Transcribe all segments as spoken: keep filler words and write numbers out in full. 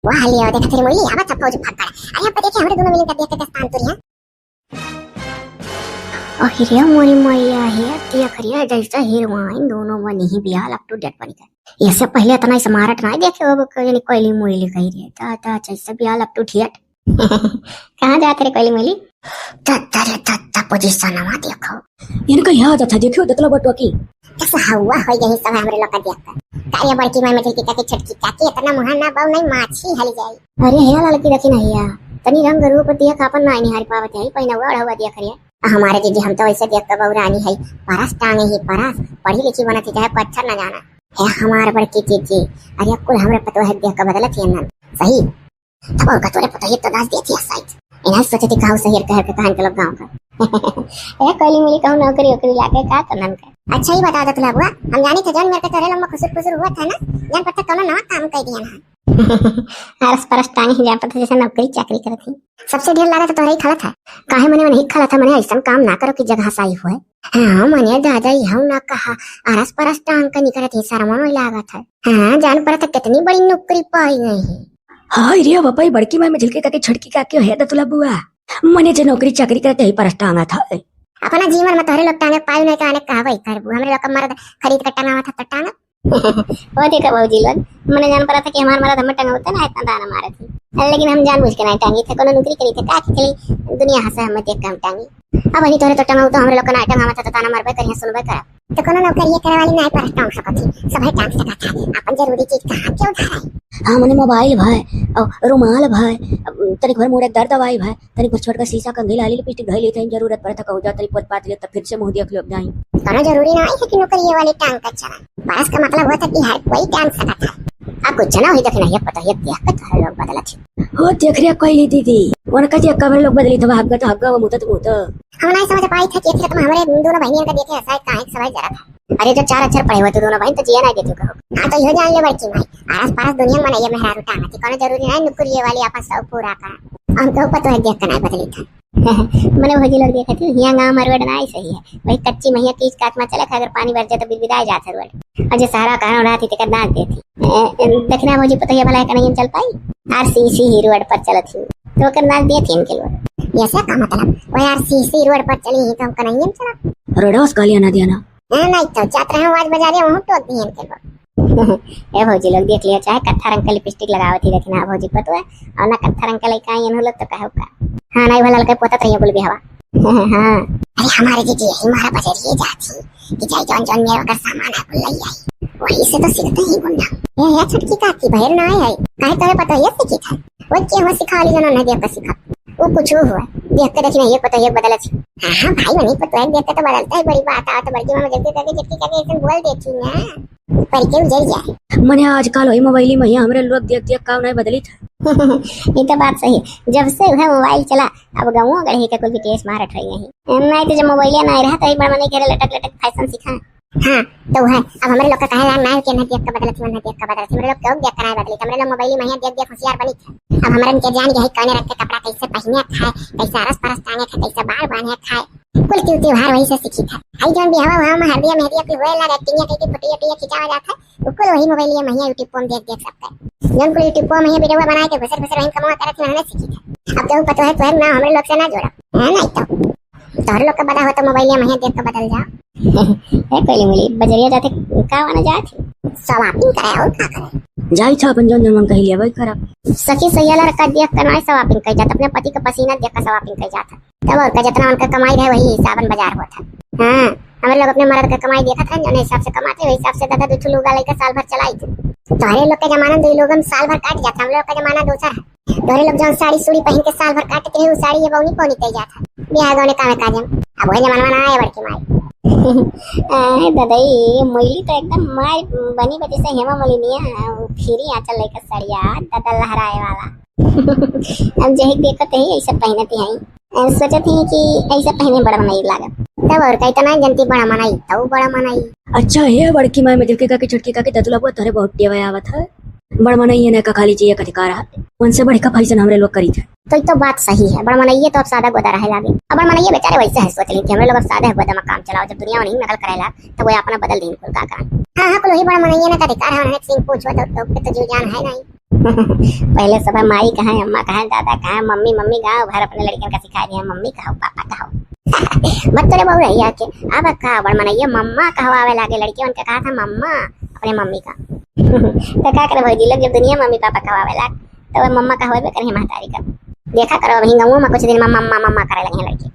वाह, लिया, देखा तेरी मुरली, आवा चप्पा उजे फक्कड़। अरे, अब देखे, हमरे दोनों मिली कर देख के दस्तान तुरी, हाँ? अहिरे मोरी मैया हे, देख रे, जैसे हीरोइन दोनों बनी ही बियाह, up to date बनी गए। इससे पहले इतना smart ना देखे हो, यानी कोयली मोयली कही रे, ता, ता, जैसे बियाह up to date। कहाँ जात रे कोयली मोयली? ता, ता रे, ता, ता, position वा देखो। इनका याद था, देखियो, दतला बटुआ की। कैसा हवा हो गई सब हमरे लोग का देख कर। का रे बड़की माई में झिलकी काकी, छोटकी काकी, इतना मुहा ना बाऊ नहीं, माछी हल जाई। अरे हे लड़की देखी नहीं या, तनी रंग रूप देख अपन ना निहार पावत है, पहनवा ओढ़वा देख रे। आ हमारे जीजी हम तो ऐसे देख के बौरानी है, परस टांगे ही परस, पढ़ी लिखी बनत ही चाहे पच्छर न जाना। हे हमार बड़की जीजी, अरे कुल हमरे पतोह देख के बदलत ही ना। सही। तब और का तोरे पतोह तो दाज देती है साइज। इन्हें सोचे थी कहूँ शहर कहर के कहान के लोग गाँव का। ए कोयली मिली कहूँ नौकरी वोकरी लागे का तो नन का। अच्छा ही बता दो तुला बुआ, हम जानी थे जौन मेरे के तोरे लोग में खुसुर फुसुर हुआ था ना, जान पता कौनो नवा काम कर दिया ना। आरस परस टांगे ही जान पता जैसे नौकरी चाकरी करत ही। सबसे ढेर लागत तोहरे ही खलत है। काहे मने मने ही खलत है, मने ऐसन काम ना करो कि जगह साई होए। हाँ, मने दादा यहू ना कहा, आरस परस टांग के निकरत ही, शर्मा नहीं लागत है। हाँ, जान पड़त है कितनी बड़ी नौकरी पाई गई है। हाय रे बापा, ई बड़की माई में झिलके काकी, छोटकी काकी है दतुला बुआ। मने जे नौकरी चाकरी करत ही परस टांगत है। अपना जीवन में तोहरे लोग टांगे पाई नहीं, कहने कहवे करबू, हमरे लोग का मर्द खरीद के टंगावत है तो टांग। वो देखा भौजी लोग, मने जान पड़ा था कि हमार मरद हमें टंगावते ना, इतना ताना मारे थे। अरे लेकिन हम जानबूझ के नहीं टांगी थे, कोनो नौकरी करी थे, का कि खाली दुनिया हंसे हमें देख के हम टांगी। अब वही तोरे तो टंगाऊ तो हमरे लोग का ना टंगावा था तो ताना मारबे करिया, सुनबे करा। तो कोनो नौकरी करे वाली नहीं पर टांग सकत थी, सब है टांग सकत था। अपन जरूरी चीज कहाँ के उधार है? हाँ, मने मोबाइल भाई, और रुमाल भाई, तनिक भर मुड़े दर्द दवाई भाई, तनिक भर छोटका शीशा कंघी लाली लिपस्टिक धई लेते हैं, जरूरत पड़े तो कहूँ जा तनी पोत पात ले तो फिर से मुँह देख लो जाई। कोनो जरूरी ना है कि नौकरी वाली टांग का चला। बरस का मतलब होता कि हर कोई टांग सकत है। अब कुछ ना होई, देखना, ये पता, ये देख के तोहरे लोग बदलत है। हो देख रे कोयली दीदी, उनका देख के हमरे लोग बदली तो हग्गा तो हग्गा, वो मुतत मुत। हम नहीं समझ पाई था कि एक खेत में हमरे दोनों बहनियों का देखे ऐसा है, काहे के सवाई जरा था। अरे जो चार अक्षर पढ़े हुए तू दोनों बहन तो जिया नहीं देती कहो। हाँ तो यो जान ले बड़की माई, आस पास दुनिया में ये मेहरारू टांग थी, कोनो जरूरी नहीं नौकरी वाली आपस सब पूरा का। हम तो पता है देख के नहीं बदली था। मने भौजी लोग देखत ही, हियां गांव में रोड ना सही है, वही कच्ची महिया कीच काच में चले, अगर पानी भर जाए तो बिदबिदाए जात है रोड। और जे सहारा कहां उड़ा थी तेकर दांत देती। ए, ए, दखिना भौजी पतोहिया भला है, नहीं चल पाई। आरसीसी ही रोड पर चलत ही, तो ओकर दांत देती इनके लोग। ऐसा का मतलब? वो आरसीसी रोड पर चली ही तो हमका नहीं चला। रोडवा से गालियां ना दिया ना। ए, नहीं तो जात रहे आज बाजारे, वहाँ टोक दिए इनके लोग। ए भौजी लोग देख लिया, चाहे कत्था रंग के लिपस्टिक लगावत ही, लेकिन हाँ भौजी पतोह, और ना कत्था रंग के लइका आइयन हो लोग तो कहो का। हाँ, नहीं भला लगे पोतत रहिए कुल बिहवा। हाँ। अरे हमारे जीजी यही मारा बजरिए जाती कि जाई जौन जौन मेरे वकर सामान है कुल लई आई। वही से तो सीखते ही गुंडा। ए, या छोटकी काकी बहर ना आए है, काहे तोरे पता ये सीखी था? वो के हो सिखा ली जना नहीं देख के सीखा। वो कुछ हुआ, देख के देखी नहीं एक पता एक बदलत ही। हाँ, हाँ भाई, मने पता है देख के तो बदलता है, बड़ी बात आवत है, बड़की मामा जल्दी करके जल्दी करके ऐसे बोल देती ना। पर के उजर जाए। मने आजकल वही मोबाइली महिया हमरे लोग देख देख का नहीं बदली था। ये तो बात सही है। जब से वह मोबाइल चला, अब गाँव गढ़े के कोई विकेश मारत हो गई है। नहीं तो जब मोबाइलिया नहीं रहा तो एक बार मने घेरे लटक लटक फैशन सीखा। हाँ, तो वह अब हमरे लोग का कहे लाग ना है कि ना देख के बदलत ही, ना देख के बदलत ही। हमरे लोग क्यों देख के नहीं बदली? हमरे लोग मोबाइली महिया देख देख होशियार बनी थे। अब हमरन के जान गए कौने रंग के कपड़ा कैसे पहने खाए, कैसे आरस परस टांगे खाए, कैसे बाल बांधे खाए। कुल त्यों त्योहार वही से सीखी था। आई जौन बिहावा हुआ में हरदिया मेहदिया कुल होए लाग, एक्टिंग या कहीं फोटो या खिंचावा जाता है। वो कुल वही मोबाइल या महिया YouTube पर देख देख सबके। जौन कुल YouTube पर महिया वीडियो बनाए के घुसर घुसर वहीं कमावा करत ही, हमने सीखी था। अब तो पता है तोहर ना हमरे लोग से ना जोड़ा। है नहीं तो। तोहर लोग के बदा हो तो मोबाइल या महिया देख के बदल जाओ। ए कोयली मिली, बजरिया जाते का वाना जात ही? शॉपिंग करे और का करे? जाई था अपन जौन जौन मन कही लिया वही करब। सखी सैया लड़का देख के ना शॉपिंग कर जात, अपने पति का पसीना देख के शॉपिंग कर जात। तब और का, जितना उनका कमाई रहे, वही हिसाबन बाजार होत है। हाँ, हमरे लोग अपने मर्द का कमाई देखत रहन, जौने हिसाब से कमाते, वही हिसाब से दादा दू ठो लुगा लइका साल भर चलाई थे। तोहरे लोग के जमाना में दो लोग में साल भर काट जाता, हम लोग का जमाना दूसर है। तोहरे लोग जौन साड़ी सूड़ी पहन के साल भर काटते रहे, वो साड़ी ये बौनी पौनी कही जाता। ब्याह गौने कामे काजे में। अब वही जमाना ना आए बड़की माई। आए दादा, ये मोइली तो एकदम मार बनी बजे से हेमा मोलिनिया, फिरी आंचल लेकर सड़िया, दादा लहराए वाला। अब जही देखत ही ऐसे पहनत ही। अ, सोचत ही कि ऐसे पहने बड़ा मनई लागत। तब और का, इतना जनती बड़ा मनई, तब बड़ा मनई। अच्छा, हे बड़की माई में देखे का कि छोटकी का कि दतुला बुआ तोहरे बहुत टेवा आवत है। बड़ मनई है ना का खाली जिए का अधिकार है। उनसे बढ़ का फैशन हमरे लोग करी थे। तो ये तो बात सही है, बड़ मनई तो अब सादा गोदा रहे लागे। अब बड़ मनई बेचारे वैसे है, सोच ली थी हमरे लोग अब सादा है गोदा में काम चलाओ, जब दुनिया नहीं नकल करे लाग, तब वो अपना बदल दिन कुल का करा। हाँ, हाँ, कुल वही बड़ मनई ना का अधिकार है, उन्हें सिंह पूछो तो, तो, तो जीव जान है नहीं। पहिले सब माई कहा, अम्मा कहा, दादा कहा, मम्मी, मम्मी गाँव भर अपने लड़िकन का सिखाइ दिहे, मम्मी कहो, पापा कहो। बस तोरे बहू रही आके, अब का बड़ मनइया मम्मा कहवावे लागे, लड़िके उनके कहा था मम्मा, अपने मम्मी का। तो का करे भौजी लोग, जब दुनिया मम्मी पापा कहवावे लाग, तो वह मम्मा कहवावे करही महतारी का। देखा करो, अबहीं गाँव में कुछ दिन में मम्मा, मम्मा करे लगे लड़िके।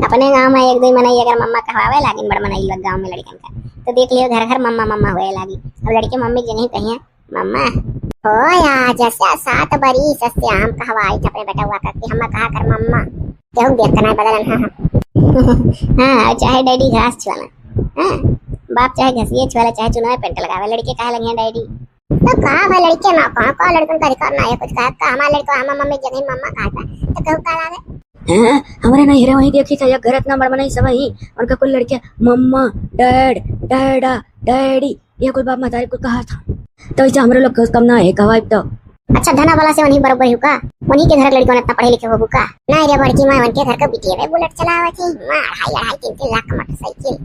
अपने गाँव में एक दो मनई अगर मम्मा कहवावे लागिन बड़ मनई लोग गाँव में लड़िकन का, तो देख लियो घर घर मम्मा, मम्मा होए लागी। अब लड़िके मम्मी के जगह कहिए मम्मा। हो या, जैसे सात बरिस से हम कहवाई थे अपने बेटवा का कि हम कहा कर मम्मा। केहू देख के नहीं बदलन, हाँ, हाँ। हाँ, चाहे डैडी घास छुआला, हाँ, बाप चाहे घसिए छुआला, चाहे चुनाव पेंट लगावे, लड़िके कहे लगे डैडी। तो का भाई, लड़िके ना कहा, का लड़िकन का अधिकार ना है कुछ कहा, का हमार लड़िका हमार मम्मी के जगह मम्मा कहा था, तो केहू का लागे? हैं? हमरे नैहरे वहीं देखी था, एक घर इतना बड़ बनाई सब ही, उनका कुल लड़िके मम्मा, डैड, डैडा, डैडी, ये कुल बाप महतारी कुल कहा था। तो ऐसे हमरे लोग के कम ना है, कहवाई तो। अच्छा, धना वाला से उन्हीं बरोबर ही का? उन्हीं के घर के लड़िकन इतना पढ़े लिखे होबू का? नहीं रे बड़की माँ, उनके घर के बिटिया वे बुलेट चलावत ही, माँ, अढ़ाई, अढ़ाई, तीन, तीन लाख का मोटरसाइकिल।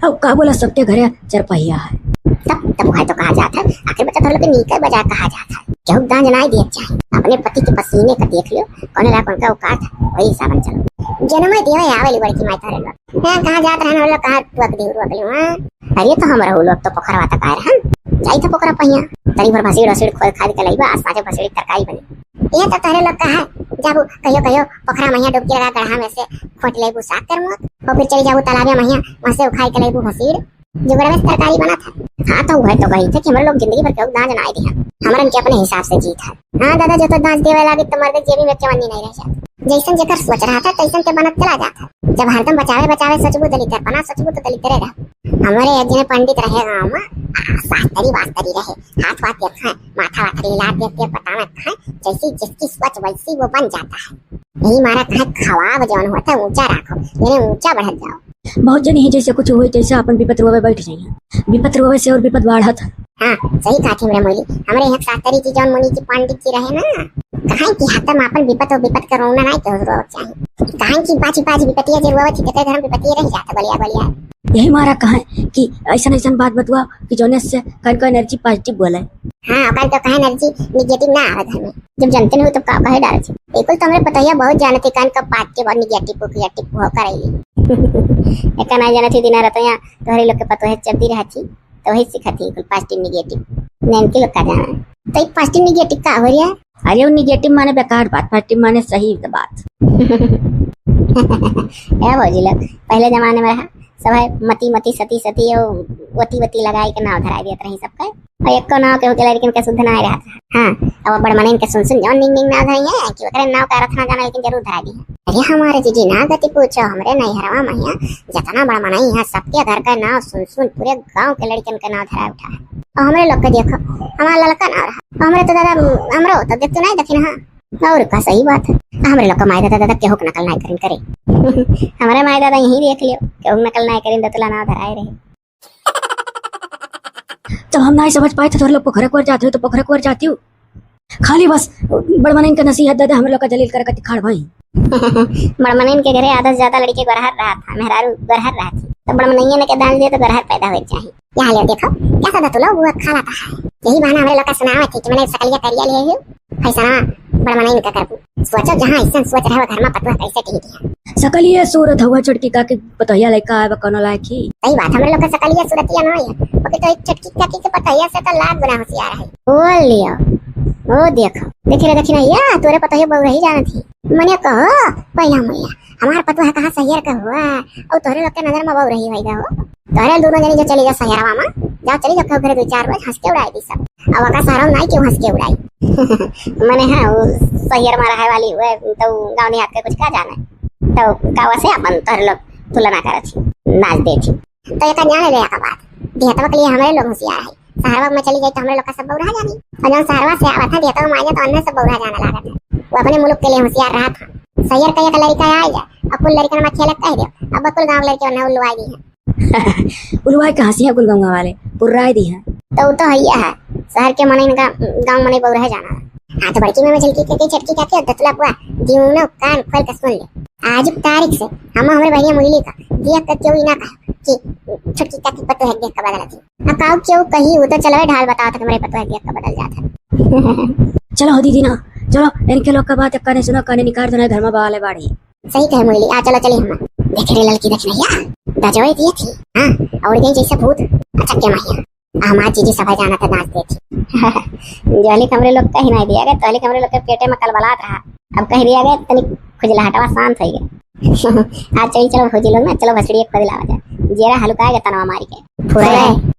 अब का बोला, सबके घरे चरपहिया है। तब, तब वह तो कहा जात है, आखिर बच्चा तो लोग के नीके बजा कहा जात है। केहू दांज नाई दिए चाहे, अपने पति के पसीने का देख लियो, कौन लायक उनका औकात है, वही हिसाबन चलो। जनमय देवे आवेली बड़की माई तारे लोग। हैं, कहाँ जात रहन हम लोग, कहाँ टुअक दे, टुअक लियो, हाँ? अरे तो हम रहू लोग तो पोखरवा तक आए रहन, जाई था पोखरा पहिया, तनी भर भसीड़ वसीड़ खोद खाद के लइबा, आज साँझे भसीड़ के तरकारी बनी। ये तो तोहरे लोग का है, जाबू कहियो कहियो पोखरा महिया डुबकी लगा गढ़ा में से खोट लेबू साग कर मुँह, और फिर चली जाबू तालाबे महिया, वहाँ से उखाड़ के लेबू भसीड़, जो गढ़वे से तरकारी बनत है। हाँ, तो वह तो कही थे कि हमरे लोग जिंदगी भर केहू दांज ना आए दिया, हमरन के अपने हिसाब से जीत है। हाँ दादा, जो तो दांज देवे लागे तो मर्द जेबी में चवन्नी नहीं रह जात। जैसन जेकर सोच रहा था, तैसन के बनत चला जात है। जब हरदम बचावे बचावे सोचबू दलितर, पना सोचबू तो दलितरे रह। हमारे एक जने पंडित रहे गाँव में, आ, शास्त्री वास्त्री रहे, हाथ वाथ देखा, माथा वाथा हिला देख के बतावत है, जैसी जिसकी सोच वैसी वो बन जाता है। यही मारा कहा ख्वाब जौन होता है ऊंचा रखो, यानी ऊंचा बढ़त जाओ। बहुत जने ही जैसे कुछ होई तैसे अपन विपत रोवे बैठ जाइए। विपत रोवे से और विपत बाढ़त है। हाँ, सही कहा थी हमरे मोली। हमरे यहाँ शास्त्री जी जौन मुनि जी पंडित जी रहे ना, कहा कि हतम अपन विपत और विपत के रोना नहीं केहू रोवे चाही। कहा कि पाछी पाछी विपतिया जे रोवे थी, तेते घर में विपतिया रह जाता, बलिया बलिया। यही मारा कहा कि ऐसन ऐसन बात बतुआ कि जौने से कन को एनर्जी पॉजिटिव बोले। हाँ, कल तो कहे एनर्जी निगेटिव ना आवे घर में। जब जानते नहीं हो तब का कहे डाल छी। बिल्कुल तो हमरे पतोहिया बहुत जानत ही कान का पार्टी और निगेटिव क्रिएटिव हो करैली। एका ना जानत ही दिना रतोया तोहरे लोग के पतोहे चलती रहत ही, तो वही सिखत ही कुल पॉजिटिव निगेटिव। नैन के लोग का जाना। तो एक पॉजिटिव निगेटिव का हो रिया? अरे वो निगेटिव माने बेकार बात, पॉजिटिव माने सही बात। ए भौजी लोग, पहले जमाने में रहा, सब है मती मती सती सती, वो वती वती लगाई के नाव धराई देत रही सबके। और एको नाव केहू के लड़किन के शुद्ध ना रहत रहा। हाँ, अब बड़ मनइन के सुन सुन जौन निंग निंग नाव धराई है कि ओकरे नाव का अर्थ ना जाना, लेकिन जरूर धराई दी है। अरे हमारे जीजी ना गति पूछो, हमरे नैहरवा महिया जितना बड़ मनई है, सबके घर का नाव सुन सुन पूरे गांव के लड़किन के नाव धराई उठा है। और हमरे लोग के देखो, हमारा लड़का नाव रहा, हमरे तो दादा, हमरो तो देख तू नहीं देखी ना। और का सही बात है, हमरे लोग का माई दादा, दादा केहू के नकल नहीं करिन करे। हमारे माई दादा यहीं देख लियो, केहू के नकल नहीं करिन, दतुला नाव धराए रहे। तो हम नहीं समझ पाए थे, तोहरे लोग पोखरे कुआर जाते हो तो पोखरे कुआर जाती हो, खाली बस बड़ मनइन का नसीहत दे दे, हमरे लोग का जलील करे खातिर खाड़ भाई। बड़ मनइन के घरे आधा से ज्यादा लड़के गोरहर रहा था, मेहरारू गोरहर रहा थी, तो बड़ मनइया ने के दान दिए तो गोरहर पैदा हो जाए। यहाँ ले देखो, कैसा दतुलो वो खा लाता है। यही बहाना हमरे लोग का सुनावा थी कि मैंने सकलिया करिया लिए हो, फैसला बड़ मनइन का करबू। सोचो जहाँ ऐसन सोच रहे वो घर में पतुआ कैसे टिक गया। सकलिए सूरत हुआ छोटकी काकी पतोहिया लइका आवे कोनो लायक ही। सही बात, हमरे लोग का सकलिया सूरतिया ना है, ओके तो एक छोटकी काकी के पतोहिया से तो लाख गुना होशियार है। बोल लियो, वो देखो, देखी रे, देखी ना, या तोरे पतोहिया बउरही जानत ही। मने कहो, पहिया मैया, हमार पतोह कहाँ सहियर का हुआ, और तोहरे लोग के नजर में बउरही होई गा हो। तोहरे दोनों जनी जो चली जा सहियरवा में, जाओ चली जाओ, केहू घरे दो चार रोज हंस के उड़ाई दी सब। अब ओका शहरों में नाई केहू हंस के उड़ाई। मने हाँ, वो सहियर में रहे वाली हुए, तो गाँव देहात के कुछ का जाने। तो गाँव से अपन तोहरे लोग तुलना करत ही, नाच देत ही। तो एका जाने ले एका बात, देहतवा के लिए हमरे लोग होशियार है। सहरवा में चली जाई तो हमरे लोग का सब बउरा जानी। और जौन सहरवा से आवत है देहतवा में आ जाए तो अन्ने सब बउरा जाने लागत है। वो अपने मुल्क के लिए होशियार रहा था। सैयर का एक लड़का आ जाए और कुल लड़कन में खेलत कह दे, अब कुल गाँव लड़के उन्हें उल्लुआई दी है। उल्लुआई के हंसी है कुल गाँव वाले, पुर्राई दी है। तो वो तो हैया है, शहर के मनई इनका गाँव मनई बउरा जाना है। हाँ तो बड़की में झलकी के छोटकी काकी और दतुला बुआ, जीवनो कान खोल के सुन ले। आज की तारीख से हम हमरे बहनिया मुरली का देख के केहू ई ना कहे कि छोटकी काकी पतोह देख के बदलत ही। आ काऊ केहू कही, उ तो चलवे ढाल बतावत है कि हमरे पतोह देख के बदल जात है। चलो हो दीदी ना, चलो इनके लोग का बात काने सुनो, काने निकाल दो ना, घर में बवाले बाड़ी। सही कहे मुरली, आ चलो चली हम। देखे रे ललकी, देख नैया, दजोए दिए थी। हाँ, और गई जैसे भूत। अच्छा क्या माहिया, आ हमार जीजी सभा जाना था, नाच देती। जहली हमरे लोग कहीं नहीं दिया गया, तहली हमरे लोग के पेटे में कलबलात रहा। अब कह दिया गया तनी खुजलाहटवा शांत हो गया। आज चली चलो भौजी लोग ना, चलो भसड़ी एक पद लावा जा, जेरा हलुकाएगा तनवा मारी के। फुरे।